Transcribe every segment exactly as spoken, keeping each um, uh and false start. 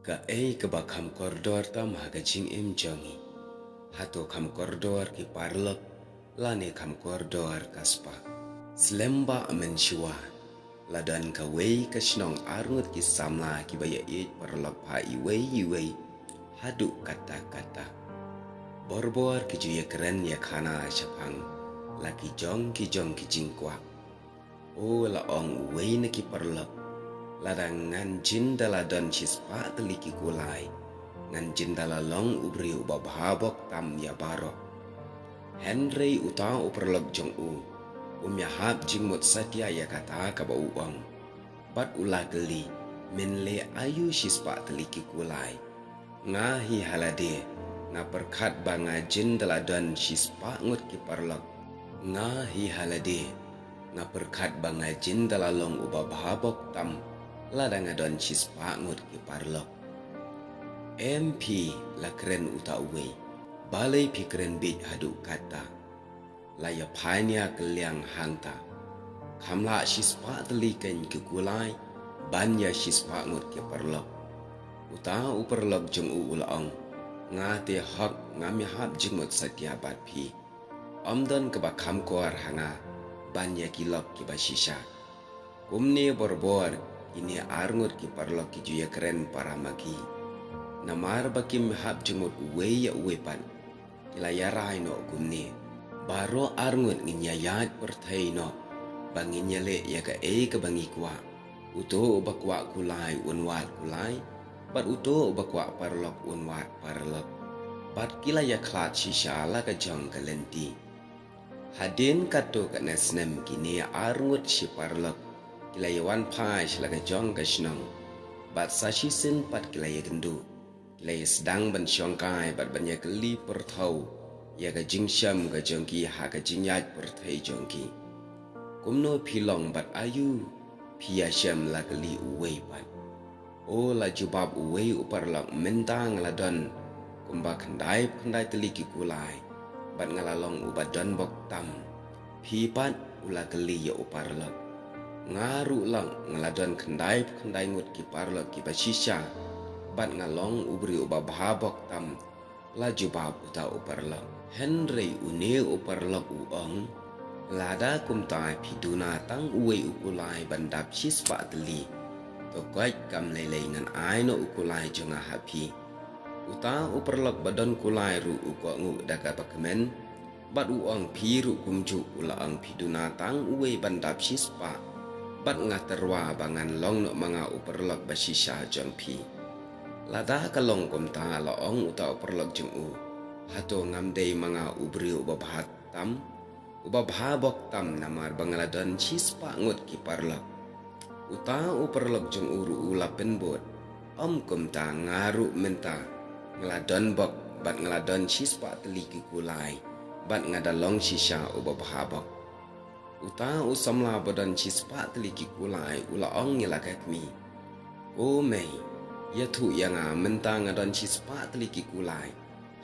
Kaei kaba kham kordor tam ha ka jingim jong ngi? Hato kham kordor ki paralok lane kham kordor ka spah? Slem ba mynshuwa la don kawei ka shnong arngut ki samla kiba ïaieit paralok bha iwei iwei haduh katta katta. Borbor ki ju ïakren ïakhana shaphang la ki jong ki jong ki jingkwah. O, la ong uwei na ki paralok, lada ngan jin da la don shispah tylli ki kulai, ngan jin da la long u briew uba bha bok tam ïa baroh. Hynrei uta u paralok jong u um ïahap jingmut satia ïa kata kaba u ong, bad u la kylli, men leh aïu shispah tylli ki kulai? Nga hi ha lade nga pyrkhat ba nga jin da la don shispah ngut ki paralok. Nga hi ha lade nga pyrkhat ba nga jin da la long uba bha bok tam lada nga don shispah ngut ki paralok. Em phi, la kren uta uwei, balei phi kren bieit haduh katta? La ïa phai nia kylliang hangta. Kham lah shispah tylli kein ki kulai ban ïa shispah ngut ki paralok. Uta u paralok jong u u la ong, nga te hok ngam ïahap jingmut satia bad phi. Ym don kaba kham kor ha nga ban ïa ki lok kiba shisha. Kumne borbor kine arngut ki paralok ki ju ïakren para ma ki. Namar ba kim hap jingmut uwei ïa uwei pat, ki la ïarai noh kumne, baroh arngut ngin ïa ïaid pyrthei noh ba ngin ïaleh ïa kaei kaba ngi kwah. Uto uba kwah kulai un wad kulai, bad uto uba kwah paralok un wad paralok. Bad ki la ïakhlad shisha la ka jong ka lynti. Hadien katto katne snem kine arngut shi paralok ki la ïa wan phai sha la ka jong ka shnong, bad sa shisien pat ki la ïa kynduh. Ki la ïa sdang ban shongkai bad ban ïa kylli pyrthew ïa ka jingshem ka jong ki ha ka jingïaid pyrthei jong ki. Kumno phi long bad aïu phi ïa shem, la kylli uwei pat. O, la jubab uwei u paralok, mynta nga la don kumba khyndai phew khyndai tylli ki kulai bad nga la long uba don bok tam. Phi pat? U la kylli ïa u paralok. Nga ruh long nga la don khyndai phew khyndai ngut ki paralok kiba shisha bad nga long u briew uba bha bok tam, la jubab uta u paralok. Hynrei une u paralok u ong, lada kumta phi duna tang uwei u kulai ban dap shispah tylli, to koit, kam lei lei ngan ai noh u kulai jong nga ha phi. Uta u paralok ba don kulai ruh u kohnguh da kaba kmen bad u ong, phi ruh kumjuh. U la ong, phi duna tang uwei ban dap shispah bad nga tyrwa ba ngan long noh ma nga u paralok ba shisha jong phi. Lada ka long kumta, la ong uta u paralok jong u, hato ngam dei ma nga u briew uba bha tam, uba bha bok tam, namar ba nga la don shispah ngut ki paralok? Uta u paralok jong u ruh u la pynbud, ym kumta, nga ruh mynta nga la don bok bad nga la don shispah tylli ki kulai bad nga da long shisha uba bha bok. Uta u samla ba don shispah tylli ki kulai u la ong ïa la ka kmie, ko mei, ïathuh ïa nga, mynta nga don shispah tylli ki kulai,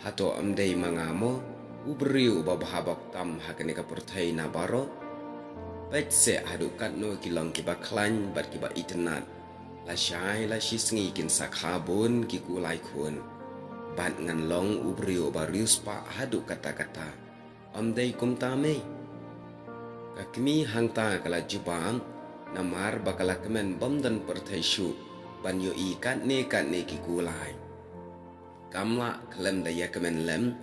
hato ym dei ma nga mo u briew uba bha bok tam ha kane ka pyrthei na baroh? Peit seh haduh katno ki long kiba khlaiñ bad kiba itynnad. Lashai lashisngi kin sa kha bun ki kulai khun bad ngan long u briew uba riewspah haduh katta katta. Ym dei kumta mei? Ka kmie hangta ka la jubab, namar ba ka la kmen bym don pyrthei shuh ban ïohi katne katne ki kulai. Kam lah khlem da ïa kmen lem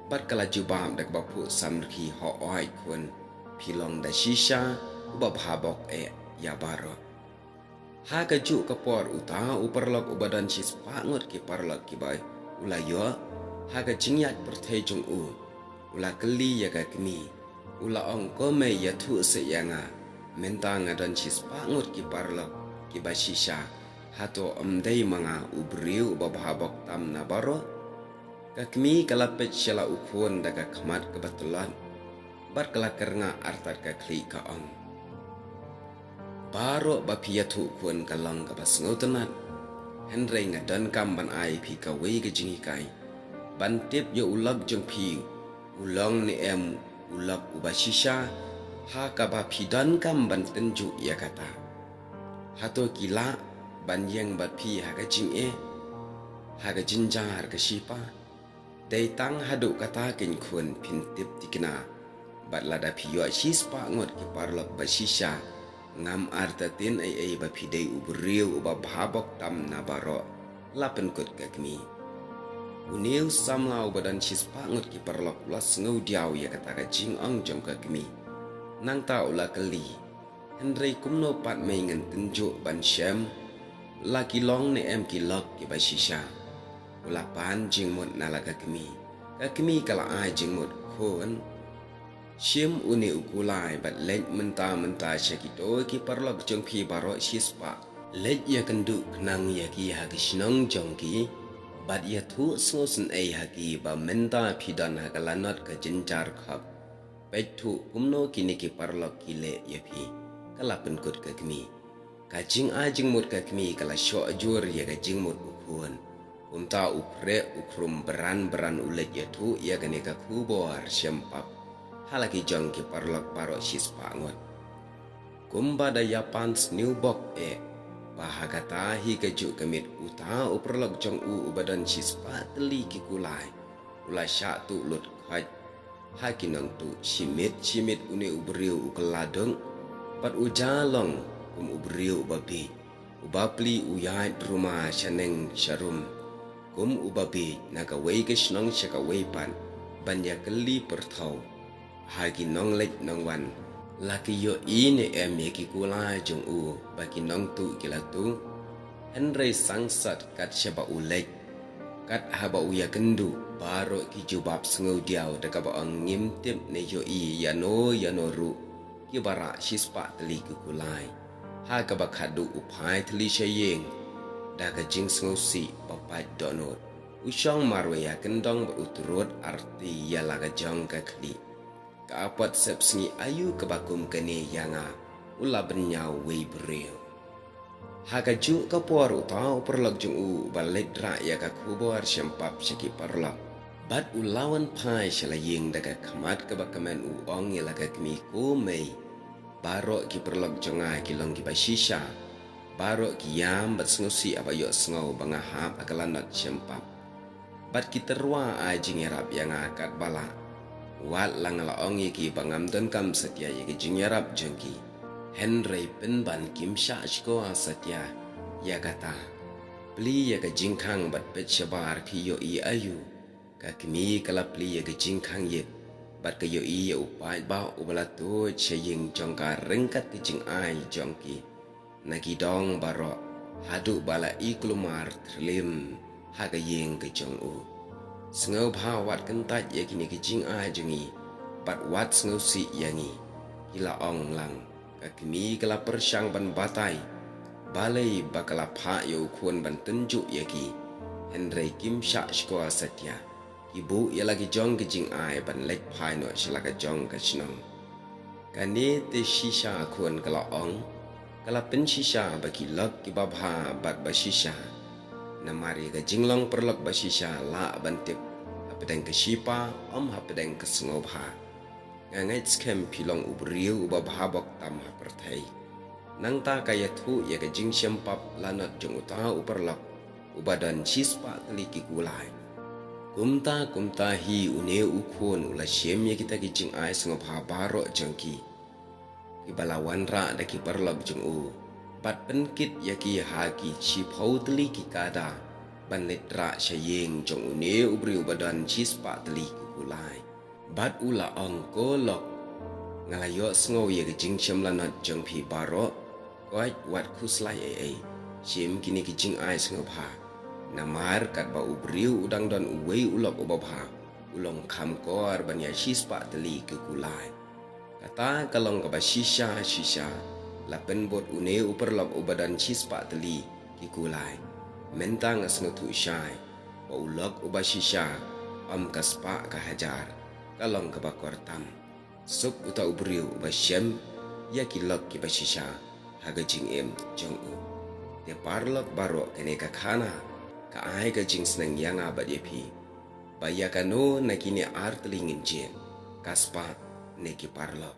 bad ka la jubab da kaba phuh samrkhie, hooid khun, phi long da shisha uba bha bok eh ïa baroh. Ha kajuh ka por uta u paralok uba don shispah ngut ki paralok kiba u la ïoh ha ka jingïaid pyrthei jong u, u la kylli ïa ka kmie, u la ong, ko mei, ïathuh seh ïa nga, mynta nga don shispah ngut ki paralok kiba shisha, hato ym dei ma nga u briew uba bha bok tam na baroh? Ka kmie ka la peit sha la u khun da ka khmat kaba tlot bad ka la kyrngah artat ka khlieh, ka ong, baroh ba phi ïathuh khun ka long kaba sngewtynnat. Hynrei nga donkam ban ai phi kawei ka jinghikai, ban tip ïa u lok jong phi, u long ne em u lok uba shisha, ha kaba phi donkam ban tynjuh ïa kata. Hato ki lah ban ïeng bad phi ha ka jingeh? Ha ka jynjar ka shipa, dei tang haduh kata keiñ khun phin tip tikna. Bad lada phi ïoh shispah ngut ki paralok ba shisha, ngam artatien ei ei ba phi dei u briew uba bha bok tam na baroh, la pynkut ka kmie. Une u samla uba don shispah ngut ki paralok u la sngewdiaw ïa kata ka jingong jong ka kmie. Nangta u la kylli, hynrei kumno pat mei ngan tynjuh ban shem, la ki long ne em ki lok kiba shisha? U la pan jingmut na la ka kmie. Ka kmie ka la ai jingmut, khun, shim une u kulai bad leit mynta mynta sha kito ki paralok jong phi baroh shispah. Leit ïakynduh khnang ïa ki ha ki shnong jong ki, bad ïathuh sngewsynei ha ki ba mynta phi don ha ka lanot ka jynjar khop. Peit thuh kumno kine ki paralok ki leh ïa phi, ka la pynkut ka kmie. Ka jingai jingmut ka kmie ka la shoh jur ïa ka jingmut u khun. Kumta u khreh u khrum bran bran u leit ïathuh ïa kane ka khubor shem pap ha la ki jong ki paralok baroh shispah ngut. Kumba da ïapan sniew bok eh ba ha kata hi kajuh ka miet uta u paralok jong u uba don shispah tylli ki kulai u la shah tuh lut khoit ha ki nongtuh. Shi miet shi miet une u briew u kylla dung bad u ja long kum u briew uba bieit, uba plie u ïaid ruma shaneng sharum kum uba bieit, na kawei ka shnong sha kawei pat, ban ïakylli pyrthaw ha ki nongleit nongwan, la ki ïohi ne em ïa ki kulai jong u ba ki nongtuh ki la tuh. Hynrei sangsot kat shaba u leit, kat haba u ïakynduh, baroh ki jubab sngewdiaw da kaba ong, ngim tip ne ïohi ïano ïano ruh kiba rah shispah tylli ki kulai. Ha kaba khadduh u phai thylli sha ïing da ka jingsngewsih ba pait dohnud. U shong marwei ha kyndong bad u trud arti ïa la ka jong ka khlieh. Ka apot sepsngi aïu kaba kum kane ïa nga, u la bynñiaw wei briew. Ha kajuh ka por uta u paralok jong u uba leit rah ïa ka khubor shem pap sha ki paralok, bad u la wan phai sha la ïing da ka khmat kaba kmen, u ong ïa la ka kmie, ko mei, baroh ki paralok jong nga ki long kiba shisha. Baroh ki ïam bad sngewsih haba ïohsngew ba nga hap ha ka lanot shem pap. Bad ki tyrwa ai jingïarap ïa nga katba lah. Wat la nga la ong ïa ki ba ngam donkam satia ïa ki jingïarap jong ki, hynrei pynban kim shah shkor satia ïa kata. Plie ïa ka jingkhang bad peit shabar phi ïohi aïu. Ka kmie ka la plie ïa ka jingkhang ïit bad ka ïohi ïa u paidbah uba la tuid sha ïing jong ka ryngkat ka jingai jong ki. Na ki dong baroh, haduh ba la i kulmar thlem ha ka ïing ka jong u. Sngewbha wat kyntait ïa kine ki jingai jong ngi bad wat sngewsih ïa ngi, ki la ong lang. Ka kmie ka la pyrshang ban batai balei ba ka la phah ïa u khun ban tynjuh ïa ki, hynrei kim shah shkor satia. Ki buh ïa la ki jong ki jingai ban leit phai noh sha la ka jong ka shnong. Kane te shisha khun, ka la ong, ka la pynshisha ba ki lok kiba bha bad ba shisha. Namar ïa ka jinglong paralok ba shisha lah ban tip hapdeng ka shipa, ym hapdeng ka sngewbha. Nga ngeit skhem phi long u briew uba bha bok tam ha pyrthei. Nangta ka ïathuh ïa ka jingshem pap lanot jong uta u paralok uba don shispah tylli ki kulai. Kumta kumta hi une u khun u la shem ïa kita ki jingai sngewbha baroh jong ki, kiba la wanrah da ki paralok jong u, bad pynkit ïa ki ha ki shiphew tylli ki kada ban leit rah sha ïing jong une u briew uba don shispah tylli ki kulai. Bad u la ong, ko lok, nga la ïohsngew ïa ka jingshem lanot jong phi baroh. Koit, wat khuslai ei ei, shim kine ki jingai sngewbha. Namar katba u briew u dang don uwei u lok uba bha, u long kham kor ban ïa shispah tylli ki kulai. Kata ka long kaba shisha shisha, la pynbud une u paralok uba don shispah tylli ki kulai. Mynta nga sngewthuh shai ba u lok uba shisha, ym ka spah ka hajar, ka long kaba kor tam. Suk uta u briew uba shem ïa ki lok kiba shisha ha ka jingim jong u. Te paralok baroh, kane ka khana ka ai ka jingsneng ïa nga bad ïa phi, ba ïa kano na kine ar tylli ngin jied, ka spah ne ki paralok.